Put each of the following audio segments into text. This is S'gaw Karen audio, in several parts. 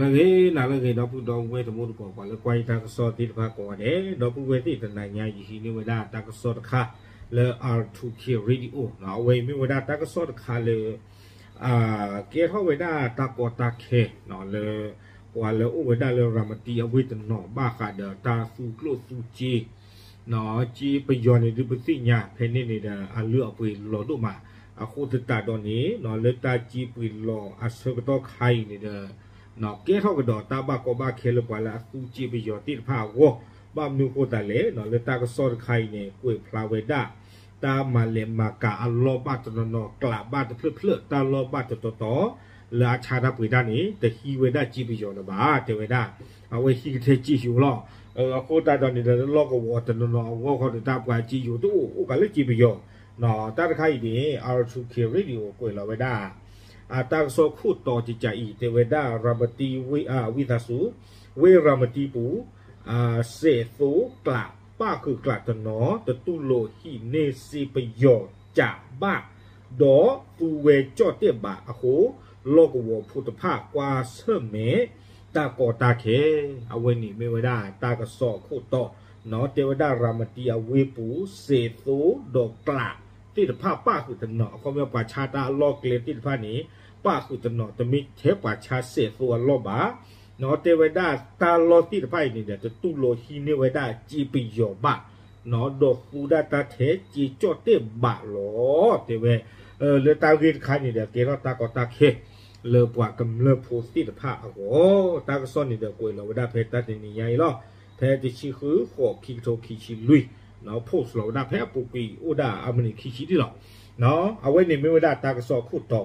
နၤလၢအဂ့ၤ နၤလၢအဂ့ၤ ဒီပုၢ်ဒီဝဲၢ်တံၤသကိး ပှၤလၢကွၢ်ယတၢ်ကစီၣ်သ့ၣ်တဖၣ်ကိးဂၤဒဲး, ဒီပုၢ်ဝဲၢ်သ့ၣ်တနၤညါ ယဟံးန့ၢ်ဝဲဒၣ်တၢ်ကစီၣ်တခါလၢ R two K Radio နီၤ, အဝဲအံၤမ့ၢ်ဝဲဒၣ်တၢ်ကစီၣ်တခါလၢ ကဲထီၣ်ဝဲဒၣ်တၢ်ကီတၢ်ခဲနီၤ လၢ ပှၤလၢအိၣ်ဝဲဒၣ်လၢရၤမတံအဝ့ၢ်တနီၤ ဘၣ်ဃးဒီးတၢ်သူကျိၣ်သူစ့ စ့ပယီၤန့ၣ် ဒုးပသ့ၣ်ညါဖဲန့ၣ်န့ၣ်ဒီး အလုၢ်အပှ့ၤလီၤဒိၣ်မး, အဃိသတးဒီးန့ၣ် လၢတၢ်စ့ပှ့ၤလီၤအဆၢကတီၢ်ခါအံၤန့ၣ်ဒီး ကဲထီၣ်ကဒီးတၢ်ဘၣ်ကီဘၣ်ခဲလၢပှၤလၢအသူစ့ပယီၤသ့ၣ်တဖၣ်အဂီၢ်, ဘၣ်မနုၤအဃိသတးလဲၣ်, လၢတၢ်ကစီၣ်တခါအံၤန့ၣ် ကွဲးဖျါဝဲဒၣ် တၢ်မၤလဲၤမၤကၤအလီၢ်ဘၣ်တနီၤနီၤ ကျးဘၣ်တဖျၢၣ်ဖျၢၣ် တၢ်လီၢ်ဘၣ်တတီၤတီၤ လၢအဆါတၢ်ပှ့ၤတၢ်န့ၣ် တဟံးဝဲဒၣ်စ့ပယီၤလၢၤဘၣ် တဲဝဲဒၣ်, အဝဲဟံးကထဲစ့ယိၤလီၤ. အဃိသတးဒီးန့ၣ်ဒီး လီၢ်ကဝီၤတနီၤနီၤအဂီၢ်ခီဒီး တၢ်ပှၤစ့ယိၤတအိၣ် အိၣ်ကးလၢစ့ပယီၤ, တၢ်တခါအံၤန့ၣ် R two K Radio ကွဲးလီၤဝဲဒၣ် အတၢ်ကစီၣ်ခိၣ်တီတကးအံၤ တဲဝဲဒၣ် ရၤမတံဝ့ၢ် ဝံသးစူၤ ဝ့ၢ်ရၤမတံပူၤ စဲးသိကျး ပၣ်ဃုာ်ကျးတနီၤ တတူၢ်လိာ်ဟံးန့ၢ်စ့ပယီၤကးဘၣ် ဒီးသူဝဲကၠီၣ်တဲၣ်ဘးအဃိ လီၢ်ကဝီၤဖိတဖၣ်ကွၢ်ဆၢၣ်မဲာ် တၢ်ကီတၢ်ခဲ, အဝဲန့ၣ်မ့ၢ်ဝဲဒၣ်တၢ်ကစီၣ်အခိၣ်တီနီၤ, တဲဝဲဒၣ်ရၤမတံအဝ့ၢ်ပူၤ စဲးသိဒီးကျးသ့ၣ်တဖၣ်ပၣ်ဃုာ်တနီၤ, အခီပညီပှၤဆါတၢ်အလီၢ်ကျဲသ့ၣ်တဖၣ်န့ၣ် ပၣ်ဃုာ်တနီၤ တမ့ၢ်ထဲပှၤဆါစဲးသိအလီၢ်ဘၣ်, တဲဝဲဒၣ်တၢ်လီၢ်သ့ၣ်တဖၣ်အံၤန့ၣ်ဒီး တတူၢ်လိာ်ဟံးန့ၢ်ဝဲဒၣ်စ့ပယီၤဘၣ်, ဒီးသူဒၣ်တၢ်ထဲစ့ကၠီၣ်တဲၣ်ဘးလီၤ, တဲဝဲ လၢတၢ်ဂ့ၢ်တခါန့ၣ်ဒီး ကဲထီၣ်တၢ်ကီတၢ်ခဲ လၢပှၤကမျၢၢ်ဖိသ့ၣ်တဖၣ်အဂီၢ်, တၢ်ကစီၣ်န့ၣ်ဒီးကွဲးလီၤဝဲဒၣ်ဖဲတၢ်တနံၤညါအံၤလီၤ, ဖဲတဆံဃု ဃိးခံကထိခံဆံလွံၢ်, post လီၤဝဲဒၣ်ဖဲအပူၤကွံာ်အိၣ်ဒၣ်အမံးနံးခံဆံဒံးလီၤ. အဝဲန့ၣ်မ့ၢ်ဝဲဒၣ်တၢ်ကစီၣ်ခိၣ်တီ,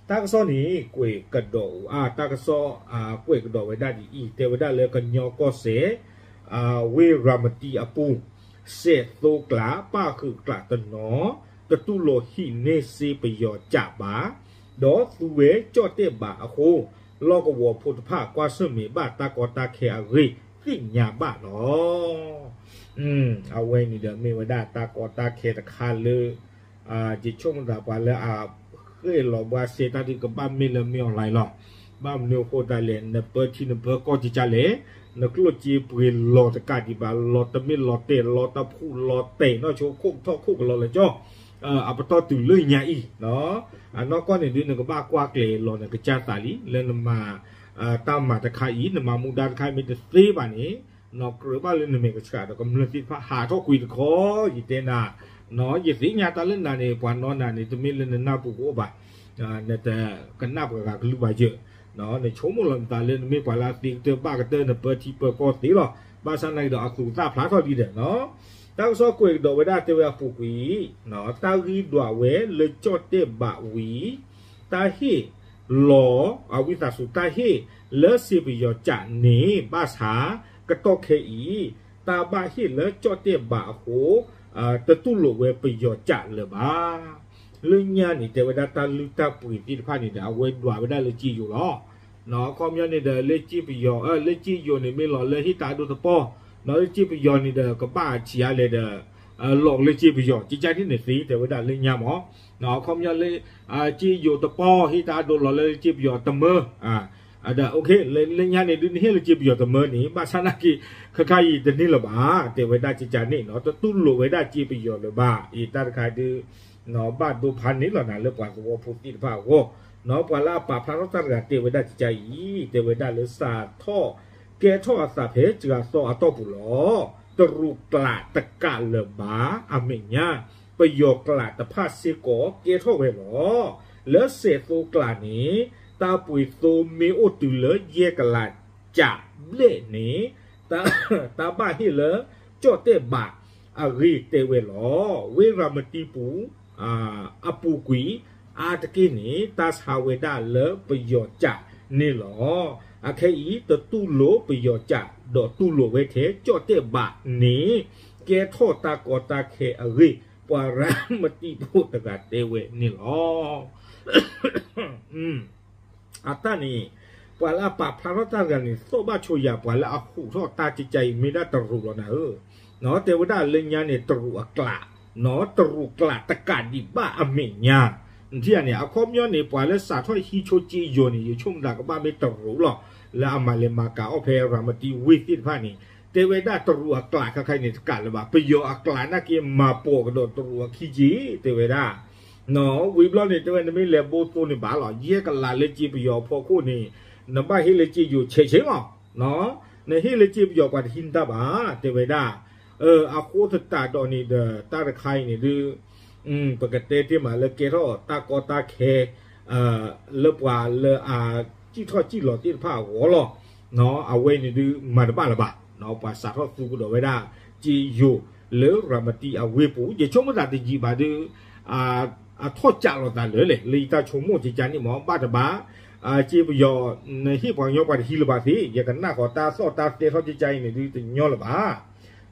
တၢ်ကစီၣ်န့ၣ် ကွဲးကဒီး အ တၢ်ကစီၣ် ကွဲးကဒီးဝဲဒၣ်ဒ်အံၤ, တဲဝဲဒၣ်လၢကညီကီၢ်စဲၣ် ဝ့ၢ်ရၤမတံအပူၤ စဲးသိကျး ပၣ်ဃုာ်ကျးတနီၤ တတူၢ်လိာ်ဟံးန့ၢ်စ့ပယီၤကးဘၣ်, ဒီးသူဝဲကၠီၣ်တဲၣ်ဘးအဃိ လီၢ်ကဝီၤဖိတဖၣ်ကွၢ်ဆၢၣ်မဲာ်ဘၣ်တၢ်ကီတၢ်ခဲအဂ့ၢ်သ့ၣ်ညါဘၣ်လီၤ. အဝဲန့ၣ်ဒီးမ့ၢ်ဝဲဒၣ်တၢ်ကီတၢ်ခဲတခါလၢ ယဆိကမိၣ်သးပှၤလၢအဃ့ၢ်လီၤဘှါစဲတၢ်ဒုးကဘၣ်မ့ၢ်လၢမ့ၢ် online လီၤ. ဘၣ်မနုၤအဃိသတးလဲၣ်, နပၢထံနပၢကီၢ်ကကလဲၣ်, နကျိၣ်စ့ပှ့ၤလီၤတကးဒံးဘၣ်, လီၤတမ့ၢ်လီၤတဲာ် လီၤတဖှူးလီၤတဲာ်နီၢ်ဆိခိၣ်ထီၣ်ခိၣ်ကလီလၢကၠီ အပတီၢ်တုၤလၢညါအံၤ, အနီၢ်ကီၢ်န့ၣ်ဒုး နကဘၣ်ကွၢ်ကျဲၤလီၤနကစၢ်သးလံ လၢနမၤ တၢ်မၤတခါအံၤ နမၤမူဒါတခါအံၤမ့ၢ်တသ့ဘၣ်န့ၣ်, ကြၢးဘၣ်လၢနမဲာ်ကဆှးဒီးကမျၢၢ်သ့ၣ်တဖၣ်ဟးထီၣ်ကွံာ်တခီ, ယတဲနၤ, ယသ့ၣ်ညါတၢ်လၢနၤန့ၣ် ပှၤနီၢ်နၤန့ၣ် တမ့ၢ်လၢနနၢ်ပူၤကအိၣ်ဘၣ်, နတကနၣ်ပှၤဂၤကလုၢ်ဘၣ်ယၢၢ်, နဆိကမိၣ်လီၤနသးလၢနမ့ၢ်ပှၤလၢအသ့ကတၢၢ်ဘၣ်ကတၢၢ် နပၢထံပၢကီၢ်သ့လီၤ. ဘၣ်ဆၣ်နာ်က့ဒီးအသူးသၣ်ဖျါထီၣ်လံဒီး, တၢ်ကစီၣ်ကွဲးကဒီးဝဲဒၣ်တဲဝဲအပူၤကွံာ်, တၢ်ဂ့ၢ်ဒွးဝဲလၢကၠီၣ်တဲၣ်ဘးဝံၤ တၢ်ဟ့ၣ်လီၤ အဝံသးစူၤ တၢ်ဟ့ၣ်လၢစ့ပယီၤကးန့ၣ် ဘၣ်ဆၣ် ကတီၢ်ခဲအံၤ တၢ်ဘၣ်ဟ့ၣ်လၢကၠီၣ်တဲၣ်ဘးအဃိ တတူၢ်လိာ်ဝဲပယီၤကးလၢၤဘၣ်. လၢညါန့ၣ် တဲဝဲဒၣ်တၢ်လုၢ်တၢ်ပှ့ၤသ့ၣ်တဖၣ်န့ၣ်ဒီး အဝဲဒွးဝဲဒၣ်လၢစ့ယိၤလီၤ. အခီပညီန့ၣ်ဒီး လၢစ့ပယီၤ လၢစ့ယိၤန့ၣ်မ့ၢ်လီၤလၢဟ့ၣ်တၢ်အဒိတပီၢ်, လၢစ့ပယီၤန့ၣ်ဒီး ကဘၣ်ဆံးအါလဲၣ်ဒီး လီၤလၢစ့ပယီၤ ကကန့ၣ်သ့ တဲဝဲဒၣ်လၢညါမး, အခီပညီလၢ စ့ယိၤတပီၢ် ဟ့ၣ်တၢ်အဒိလီၤလၢစ့ပယီၤတမၢ, ဒီး လၢညါန့ၣ်ဒုးနဟ့ၣ်လၢစ့ပယီၤတမၢန့ၣ် ဘၣ်ဆၣ်နာ်က့ ခဲခါအံၤတန့ၢ်လၢၤဘၣ် တဲဝဲဒၣ်ကကန့ၣ်နီၤ တတူၢ်လိာ်ဝဲဒၣ်စ့ပယီၤလၢၤဘၣ်. အံၤတၢ်တခါဒုး ဘၣ်ဒိဖးန့ၢ်လီၤနၤလၢပှၤသဝီဖိသ့ၣ်တဖၣ်အဂီၢ်, ပှၤလၢအပာ်ဖျါထီၣ်တၢ်တဂၤတဲဝဲဒၣ်ကကအံၤ တဲဝဲဒၣ်လၢစးထီၣ်ကဲထီၣ်အသးဖဲစှၤသီအတီၢ်ပူၤလီၤ. တရူးကျးတကးလၢၤဘၣ်အမဲာ်ညါ, ပယီၤကျးတဖၣ်စ့ၢ်ကီးကဲထီၣ်ဝဲလီၤ. လၢစဲးသိကျးန့ၣ် တၢ်ပှ့ၤသိမ့ၢ်အိၣ်တုၤလၢယဲၢ်ကလးကးဘျဲၣ်န့ၣ် တၢ်ဘၣ်ဟ့ၣ်လၢကၠီၣ်တဲၣ်ဘးအဂ့ၢ်တဲဝဲလီၤ. ဝ့ၢ်ရၤမတံပူၤ အပူၤကွံာ်အါတက့ၢ်န့ၣ် တၢ်ဆါဝဲဒၣ်လၢပယီၤကးန့ၣ်လီၤ. အခဲအံၤ တတူၢ်လိာ်ပယီၤကး ဒီးတူၢ်လိာ်ဝဲထဲကၠီၣ်တဲၣ်ဘးန့ၣ် ကဲထီၣ်တၢ်ကီတၢ်ခဲအဂ့ၢ် ပှၤရၤမတံဖိတဂၤတဲဝဲန့ၣ်လီၤ. အတၢ်န့ၣ် ပှၤလၢအပာ်ဖျါထီၣ်တၢ်တဂၤန့ၣ် သီၣ်ဘၣ်ဆိယၤ ပှၤလၢအဟူးထီၣ်တၢ်ကကအံၤ မ့ၢ်ဒၣ်တရူးလီၤနၤဧၢ, တဲဝဲဒၣ်လၢညါန့ၣ် တရူးအကျး, တရူးကျးတကးဒံးဘၣ်အမဲာ်ညါ, နထံၣ်ဧါန့ၣ် အခီပညီန့ၣ် ပှၤလၢစးထီၣ်ဟံးဆိစ့ယိၤန့ၣ် ယဆိကမိၣ်သးကဘၣ်မ့ၢ်တရူးလီၤ. လၢအမၤလဲၤမၤကၤအီၣ်ဖဲရၤမတံဝ့ၢ်သ့ၣ်တဖၣ်န့ၣ် တဲဝဲဒၣ်တရူးအကျးခဲခါအံၤန့ၣ် တကးလၢၤဘၣ်, ပယီၤအကျးနာ်က့မၤပိာ်ကဒီးတရူးအခံက့ တဲဝဲဒၣ်. ဝံၤဘျီန့ၣ် တဲဝဲနမ့ၢ်လဲၤဘိသိန့ၣ်ဘၣ်လီၤ, ယဲၢ်ကလးလၢက့ပယီၤအဖီခိၣ်န့ၣ် နဘၣ်ဟ့ၣ်လၢက့ယိၤဆဲးဆဲးမး, နဟ့ၣ်လၢက့ပယီၤပှၤတဟံးနတၢ်ဘၣ်, တဲဝဲဒၣ်. အဃိသတးဒီးန့ၣ်ဒီး တၢ်တခါအံၤန့ၣ်ဒုး ပကတဲတ့ၢ်မးလၢကဲထီၣ်တၢ်ကီတၢ်ခဲ လၢပှၤလၢအစံၣ်ထီၣ်စံၣ်လီၤသ့ၣ်တဖၣ်အဂီၢ်လီၤ. အဝဲန့ၣ်ဒုးမၤတဘၣ်လၢၤဘၣ်, ပှၤစးထီၣ်သူကဒီးဝဲဒၣ် က့ယိၤလၢရၤမတံအဝ့ၢ်ပူၤ, ယဆိကမိၣ်သးတယံာ်ဘၣ်ဒုး အထီၣ်ကးလိာ်သးလၢလဲၣ်, လၢယတၢ်ဆိကမိၣ်ကကါန့ၣ်မ့ၢ် ဘၣ်တဘၣ် က့ပယီၤ နဟ့ၣ်ပှၤကညီပှၤတဟံးလၢၤဘၣ်သ့, ယကနၣ်ဃီၤတၢ်သီၣ်တၢ်သဲထီၣ်ကကါအံၤန့ၣ်ဒုးတညီလၢၤဘၣ်.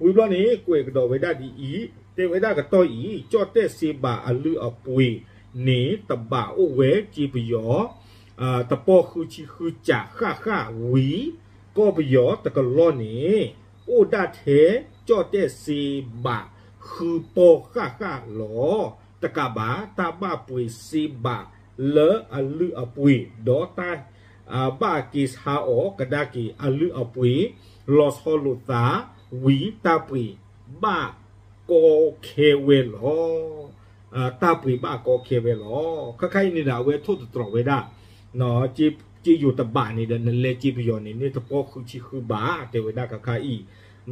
ဝံၤဘျီန့ၣ် ကွဲးကဒီးဝဲဒၣ်ဒ်အံၤ, တဲဝဲဒၣ်ကတီၢ်အံၤ ကၠီၣ်တဲၣ်စ့ဘးအလုၢ်အပှ့ၤန့ၣ် တဘးအိၣ်ဝဲက့ပယီၤ တပီၢ်ဃုဆံဃုကးဃၣ်ဃၣ်ဝံၤ, ကီၢ်ပယီၤတကလီၢ်န့ၣ် အိၣ်ဒၣ်ထဲကၠီၣ်တဲၣ်စ့ဘးဃုပီၢ်ဃၣ်ဃၣ်လီၤ. တကးဘၣ် တၢ်ဘၣ်ပှ့ၤစ့ဘးလၢအလုၢ်အပှ့ၤ ဒီးတၢ် ဘၣ်က့ၤဆါအီၤကဒါက့ၤအလုၢ်အပှ့ၤ လီၤဆီလိာ်သးဝံၤ တၢ်ပှ့ၤဘၣ်ကီခဲဝဲလီၤ. တၢ်ပှ့ၤဘၣ်ကီခဲဝဲလီၤ. ခဲခါအံၤန့ၣ်ဒီး အဝဲထိၣ်သတြီၤဝဲဒၣ် က့ယိၤတဘးန့ၣ်ဒီး နလဲၤက့ပယီၤန့ၣ် န့ၢ်တပီၢ်ဃုဆံဃုဘး တဲဝဲဒၣ်ခဲခါအံ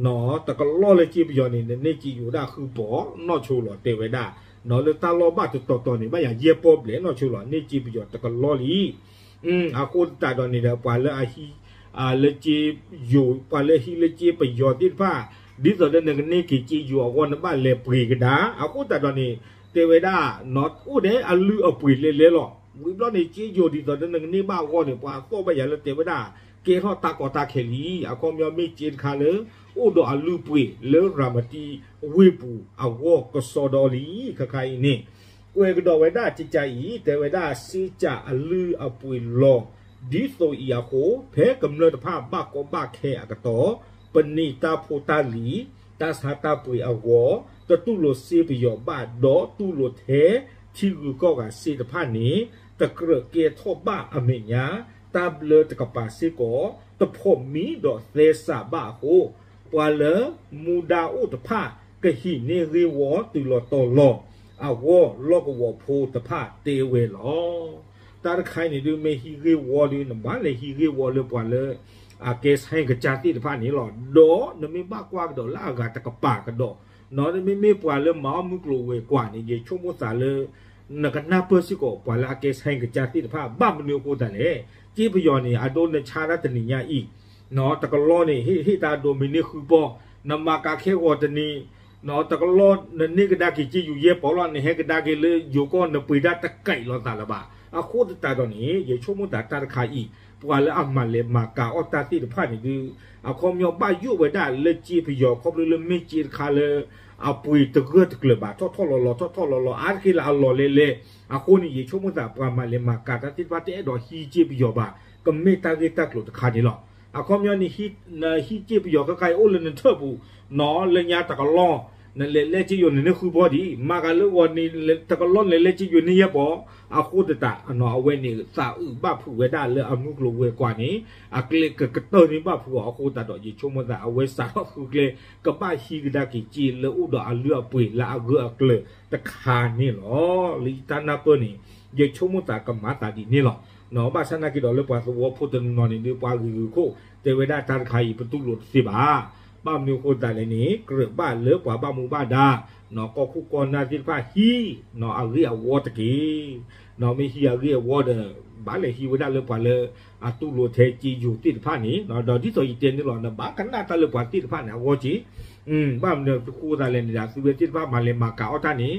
ၤ, တကလီၢ်လၢက့ပယီၤန့ၣ် နန့ၢ်က့ယိၤဒၣ်ဃုပီၢ်နီၢ်ဆိလီၤ တဲဝဲဒၣ်. လၢတၢ်လီၢ်ဘၣ်တတီၤတီၤန့ၣ် ဘၣ်ယၤယဲၢ်ပီၢ်ဘျဲၣ်နီၢ်ဆိလီၤ န့ၢ်က့ပယီၤတကလီၢ်လံ. အဃိသတးဒီးန့ၣ်ဒီး ပှၤလၢအဟံး လၢက့ယိၤ ပှၤလၢဟံးလၢက့ပယီၤသ့ၣ်တဖၣ် ဒ်သိးဒီးနကန့ၢ်က့ၤက့ယိၤအဂီၢ် နဘၣ်လဲၤပှ့ၤကဒါ. အဃိသတးဒီးန့ၣ် တဲဝဲဒၣ် အိၣ်ဒဲးအလုၢ်အပှ့ၤလဲၤလဲၤလီၤ. ဝံၤဘျီန့ၣ် က့ယိၤဒ်သိးဒီးနကန့ၢ်ဘၣ်အဂီၢ်န့ၣ် ပှၤသီၣ်ဘၣ်ယၤလၢတဲဝဲဒၣ် ကဲထီၣ်တၢ်ကီတၢ်ခဲလံ. အခီပညီမ့ၢ်က့တခါလၢ အိၣ်ဒီးအလုၢ်အပှ့ၤလၢရၤမတံဝ့ၢ်ပူၤအဂီၢ်ကစီဒီလံ. ခဲခါအံၤန့ၣ် ကွဲးကဒီးဝဲဒၣ်ကကါအံၤ တဲဝဲဒၣ် စ့ကးအလုၢ်အပှ့ၤလီၤ. ဒ်သိးအံၤအဃိ ဖဲကမျၢၢ်တဖၣ်ဘၣ်ကီဘၣ်ခဲအကတီၢ် ပနံာ်တၢ်ဖိတၢ်လံၤ တၢ်ဆါတၢ်ပှ့ၤအဂီၢ် တတူၢ်လိာ်စ့ပယီၤဘၣ် ဒီးတူၢ်လိာ်ထဲထံဂုၤကီၢ်ဂၤစ့တဖၣ်န့ၣ် တကြၢးကဲထီၣ်ဘၣ်အမဲာ်ညါ တၢ်ဘျၢတကပၤစ့ၢ်ကီး တဖိးမံဒီးသဲစးဘၣ်အဃိ ပှၤလၢမူဒါအိၣ်တဖၣ် ကဟံးန့ၢ်ဂ့ၢ်ဝီတုၤလီၤတီၤလီၤအဂီၢ် လီၢ်ကဝီၤဖိတဖၣ်တဲဝဲလီၤ. တၢ်တခါအံၤန့ၣ်ဒုး မ့ၢ်ဟံးဂ့ၢ်ဝီဒုး နဘၣ်လဲၤဟံးဂ့ၢ်ဝီလၢပှၤလၢ အကဲဆဲကစၢ်သ့ၣ်တဖၣ်န့ၣ်လီၤ. ဒီးနမ့ၢ်ဘၣ်ကွၢ်ကဒီးလၢအဂၤတကပၤကဒီး နမ့မ့ၢ်ပှၤလၢမၤအီၣ်မုၢ်ကျိၤဝဲၤကွာ်န့ၣ် ယဆိကမိၣ်သးလၢ နကနၢ်ပၢၢ်စ့ၢ်ကီး ပှၤလၢအကဲဆဲကစၢ်သ့ၣ်တဖၣ် ဘၣ်မနုၤအဃိသတးလဲၣ်. က့ပယီၤန့ၣ် အဒိနဆါတၢ်တနံၤညါအံၤ တကလီၢ်န့ၣ် ဟ့ၣ်ဟ့ၣ်တၢ်ဒိးမ့ၢ်န့ၢ်ဃုပီၢ် နမၤကၤခဲဂီၤတနံၤ တကလီၢ်နန့ၢ်ကဒါက့ၤက့ယိၤယဲၢ်ပီၢ်လီၤ နဟဲကဒါက့ၤလၢယိၤကီၢ် နပှ့ၤဒၣ်တကဲးလိာ်သးလၢၤဘၣ်. အဃိသတးဒီးန့ၣ် ယဆိကမိၣ်သးတၢ်တခါအံၤ ပှၤလၢအမၤလဲၤမၤကၤအီၣ်တၢ်သ့ၣ်တဖၣ်န့ၣ်ဒုး အခီပညီဘၣ်ယိၣ်ဝဲဒၣ်လၢက့ပယီၤ ခီဖျိလၢမ့ၢ်က့တခါလၢ အပှ့ၤတဂၢၢ်တကျၢၤဘၣ် ထီၣ်ထီၣ်လီၤလီၤ ထီၣ်ထီၣ်လီၤလီၤ အါတက့ၢ်လၢအလီၤလဲၤလဲၤ အဃိန့ၣ် ယဆိကမိၣ်သးပှၤမၤလဲၤမၤကၤတၢ်သ့ၣ်တဖၣ်တအဲၣ်ဒိးဟံးက့ပယီၤဘၣ် ကမ့ၢ်တၢ်ဂ့ၢ်တၢ်ကျိၤတခါန့ၣ်လီၤ. အခီပညီန့ၣ် နဟံးက့ပယီၤခဲခါအံၤအိၣ်လၢနထၢၣ်ပူၤ နလၢညါတကလီၢ် နလဲၤလဲက့ယိၤန့ၣ်န့ၢ်ဃုပီၢ်ဒံး မၤကၤလၢဂီၤန့ၣ် တကလီၢ်နလဲၤလဲက့ယိၤန့ၢ်ယဲၢ်ပီၢ် အဃိသတး အဝဲန့ၣ်သးအုးဘၣ်ဖုးဝဲဒၣ်လၢအမုၢ်ကျိၤဝဲၤကွာ်န့ၣ် အကျဲကကတၢၢ်န့ၢ်ဘၣ်ဖုးအီၤ အဃိသတးဒီး ယဆိကမိၣ်သးအဝဲစးထီၣ်ဃုကျဲ ကဘၣ်ဟံးကဒါက့ၤက့လၢအိၣ်ဒီးအလုၢ်အပှ့ၤလၢအဂၢၢ်အကျၢၤတခါန့ၣ်လီၤ. လၢယတၢ်နၢ်ပၢၢ်န့ၣ် ယဆိကမိၣ်သးကမၤသးဒ်န့ၣ်လီၤ. ဘၣ်ဆၣ်နာ်က့ဒီးလၢပှၤသဝီဖိတနီၤနီၤန့ၣ်ဒုး ပှၤဂ့ၤဂ့ၤခိၣ် တဲဝဲဒၣ်တၢ်တခါအံၤ ပတူၢ်လိာ်တသ့ဘၣ်. ဘၣ်မနုၤအဃိသတးလဲၣ်န့ၣ် ကြၢးဘၣ်လၢပှၤဘၣ်မူဘၣ်ဒါ ကီၢ်ခိၣ်ကီၢ်နၢ်သ့ၣ်တဖၣ်ဟံး အဂ့ၢ်အဝီတက့ၢ်. မ့ၢ်ဟံးအဂ့ၢ်အဝီဒီး ဘၣ်လဲၤဟံးဝဲဒၣ်လၢပှၤလၢ အတူၢ်လိာ်ထဲက့ယိၤသ့ၣ်တဖၣ်န့ၣ် ဒီးဒ်သိးယတဲန့ၣ်လီၤ နဘၣ်ကနၣ်တၢ်လၢပှၤသ့ၣ်တဖၣ်န့ၣ် အဂီၢ်က့ၢ်. ဘၣ်မနုၤအဃိသတးလဲၣ်န့ၣ်ဒီး သုဝဲသ့ၣ်တဖၣ်မၤလဲၤမၤကၤအီၣ်တၢ်န့ၣ်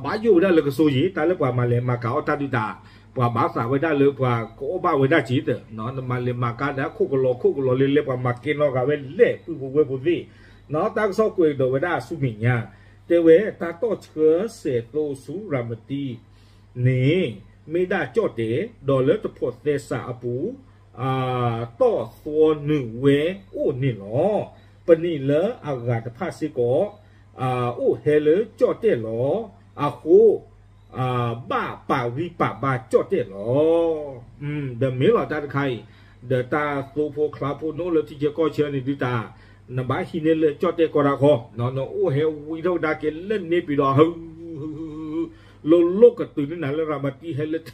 ဘၣ်ယိၣ်ဝဲဒၣ်လၢကစိၤယံၤ တၢ်လၢပှၤမၤလဲၤမၤကၤအီၣ်တၢ်ဒုးတၢ် ပှၤဘၣ်သးဝဲဒၣ်လၢပှၤကအီၣ်ဘၣ်ဝဲဒၣ်က့ၢ်သၢ နမၤလဲၤမၤကၤဒီးခိၣ်ကလီၤခိၣ်ကလီၤလဲၤလဲၤ ပှၤမၤကဲနီၢ်ဂၤဝဲလဲၣ် ပုၢ်ဖိဝဲၢ်ဖိသ့ၣ် တၢ်ကစီၣ်ကွဲးကဒီးဝဲဒၣ်ဆူမဲာ်ညါ တဲဝဲ တၢ်တီၣ်ဆှၢစဲးသိဆူရၤမတံန့ၣ် မ့ၢ်ဒၣ်ကၠီၣ်တဲာ် ဒီးလၢတဖိးသဲစးအပူၤ တီၣ်သွီနုာ်ဝဲအိၣ်န့ၣ်လီၤ. ပနံာ်လၢအဂၤတဖၣ်စ့ၢ်ကီး အိၣ်ဟဲလၢကၠီၣ်တဲာ်လီၤ. အဃိ ဘၣ်ပာ်ဂံၢ်ပာ်ဘါကၠီၣ်တဲာ်လီၤ. ဒီးမ့ၢ်လီၤတၢ်တခါအံၤ ဒီးတၢ်သိဖိချါဖိနအိၣ်လၢထံဆၢကီၢ်ဆၢန့ၣ်ဒုးတၢ်, နဘၣ်ဟံးန့ၢ်လၢကၠီၣ်တဲၣ်ကီတၢ်ဃီ, နအိၣ်ဟဲဝံထီၣ်ကဒါက့ၤလၢန့ၢ်ပံၤဒီး လိၤလိၤကတုၤန့ၢ်နၤလၢရၤမတံဟဲလၢ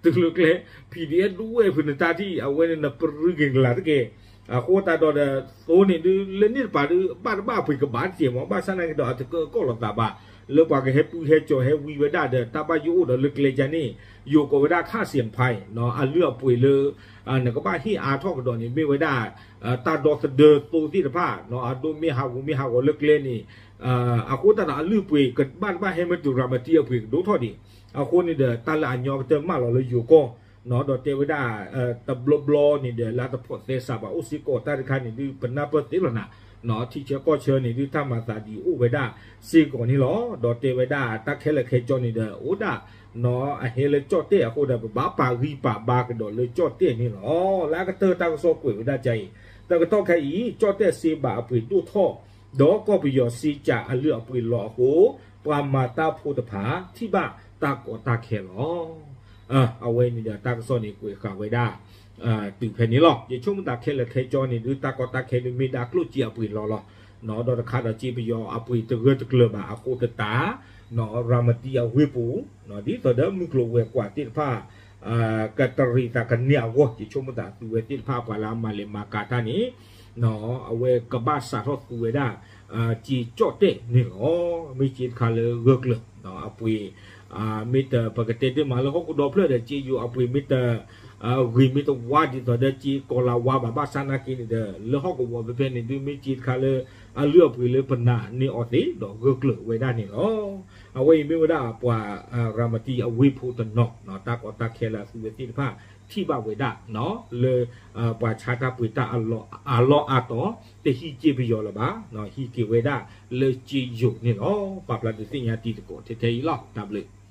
တုၤလၢကျဲ PDF ဒူဝဲၢ်ဖုနတၢ်ထံၣ် အဝဲန့ၣ်နပရူက့ၤကလာ်တက့ၢ်. အဃိသတးဒီး သိန့ၣ်ဒုး လၢန့ၣ်တပၤဒုး ဘၣ်တဘၣ်အပှ့ၤကဘၣ်တက့ၢ်မး ဘၣ်ဆၣ်နာ်က့ဒီး အတကၢကီၣ်လိာ်သးဘၣ် လၢပှၤကဟဲပုၢ်ဟဲကၠီၤဟဲဝံဝဲဒၣ်ဒီး တၢ်ဘၣ်ယိၣ်အိၣ်ဒီးလၢကျဲကန့ၣ် ယိၤကိးဝဲဒၣ်ခၣ်စ့ၣ်ဖဲ အလုၢ်အပှ့ၤလၢ နကဘၣ်ဟ့ၣ်အါထီၣ်ကဒီးန့ၣ် မ့ၢ်ဝဲဒၣ် တၢ်ဒီသဒၢသိသ့ၣ်တဖၣ် အဒိမ့ၢ်ဟးဂီၤမ့ၢ်ဟးဂီၤလၢကျဲန့ၣ် အဃိသတးဒီး အလုၢ်အပှ့ၤကဘၣ်တဘၣ်ဟဲမ့ၢ်တုၤရၤမတံအပှ့ၤကဒိၣ်ထီၣ်ဒံး. အဃိန့ၣ်ဒီး တၢ်လၢအညီကတၢၢ်မၢလီၤလၢယိၤကီၢ် ဒီးတဲဝဲဒၣ် တဘျီဘျီန့ၣ်ဒီး လၢတဖိးသဲစးဘၣ်အိၣ်စ့ၢ်ကီးတၢ်တခါန့ၣ်ဒုး ပနၢ်ပၢၢ်သ့လီၤနၤ, ထံဆၢကီၢ်ဆၢန့ၣ်ဒုး တၢ်မၤသးဒ်အိၣ်ဝဲဒၣ်စ့ၢ်ကီးန့ၣ်လီၤ. ဒီးတဲဝဲဒၣ်တၢ်ခဲလၢာ်ခဲဆ့န့ၣ်ဒီး အိၣ်ဒၣ် အဟဲလၢကၠီၣ်တဲၣ်အဃိဒီး ပဘၣ်ပာ်ဂံၢ်ပာ်ဘါကဒီးလၢကၠီၣ်တဲၣ်န့ၣ်လီၤ. လၢအကတၢၢ်တၢ်ကစီၣ်ကွဲးဝဲဒၣ်ဒ်အံၤ, တကတီၢ်ခဲအံၤ ကၠီၣ်တဲၣ်စ့ဘၣ်အပှ့ၤဒိၣ်ထီၣ် ဒီးကီၢ်ပယီၤစ့ကၠးအလုၢ်အပှ့ၤလီၤအဃိ ပှၤမၤတၢ်ဖိတဖၣ် ထံၣ်ဘၣ်တၢ်ကီတၢ်ခဲလီၤ. အဝဲန့ၣ်ဒီးတၢ်ကစီၣ်န့ၣ်ကွဲးဃာ်ဝဲဒၣ် တုၤဖဲန့ၣ်လီၤ. ယဆိကမိၣ်သးခဲလၢာ်ခဲဆ့န့ၣ်ဒုး တၢ်ကီတၢ်ခဲဒုးမ့ၢ်ဒၣ်ကျိၣ်စ့အပှ့ၤလီၤလီၤ. ဒီးတခါဒီးစ့ပယီၤအပှ့ၤတဂၢၢ်တကျၢၤဘၣ်အဃိသတး ရၤမတံအဝ့ၢ်ပူၤ ဒ်သိးဒီးမုၢ်ကျိၤဝဲၤကွာ်သ့ၣ်တဖၣ် ကတရံးသးကန့ၢ်အဂီၢ် ယဆိကမိၣ်သးသုဝဲသ့ၣ်တဖၣ်ပှၤလၢအမၤလဲၤမၤကၤတၢ်န့ၣ် အဝဲကဘၣ်စးထီၣ်သူဝဲဒၣ် စ့ကၠီၣ်တဲၣ်န့ၣ်လီၤ. မ့ၢ်စ့တခါလၢဂၢၢ်ကျၢၤ အပှ့ၤ မ့ၢ်တ ပကတဲတ့ၢ်မးလၢဟီၣ်ခိၣ်ဒီဖျၢၣ်ဒီး စ့ယိၤအပှ့ၤမ့ၢ်တ ဂ့ၤမ့ၢ်တဝါဒ်သိးဒီးစ့ကီၤလၤဝါဘၣ် ဘၣ်ဆၣ်နာ်က့န့ၣ်ဒီး လၢဟီၣ်ကဝီၤဖဲဖဲန့ၣ်ဒုး မ့ၢ်စ့တခါလၢ အလုၢ်အပှ့ၤလၢပနာ်န့ၢ်အီၤသ့ ဒီးဂၢၢ်ကျၢၤဝဲဒၣ်န့ၣ်လီၤ. အဝဲအံၤမ့ၢ်ဝဲဒၣ်ပှၤ ရၤမတံအဝ့ၢ်ဖိတနီၤ တၢ်ကီတၢ်ခဲလၢအသုဝဲသ့ၣ်တဖၣ် ထံၣ်ဘၣ်ဝဲဒၣ် လၢ ပှၤဆါတၢ်ပှ့ၤတၢ်အလီၢ်အါတီၤ တဟံးစ့ပယီၤလၢၤဘၣ်, ဟံးက့ၤဝဲဒၣ်လၢစ့ယိၤန့ၣ်လီၤ. ပာ်ဖျါဒုးသ့ၣ်ညါတံၤသကိးထဲထဲအံၤလီၤ. တၢ်ဘျုး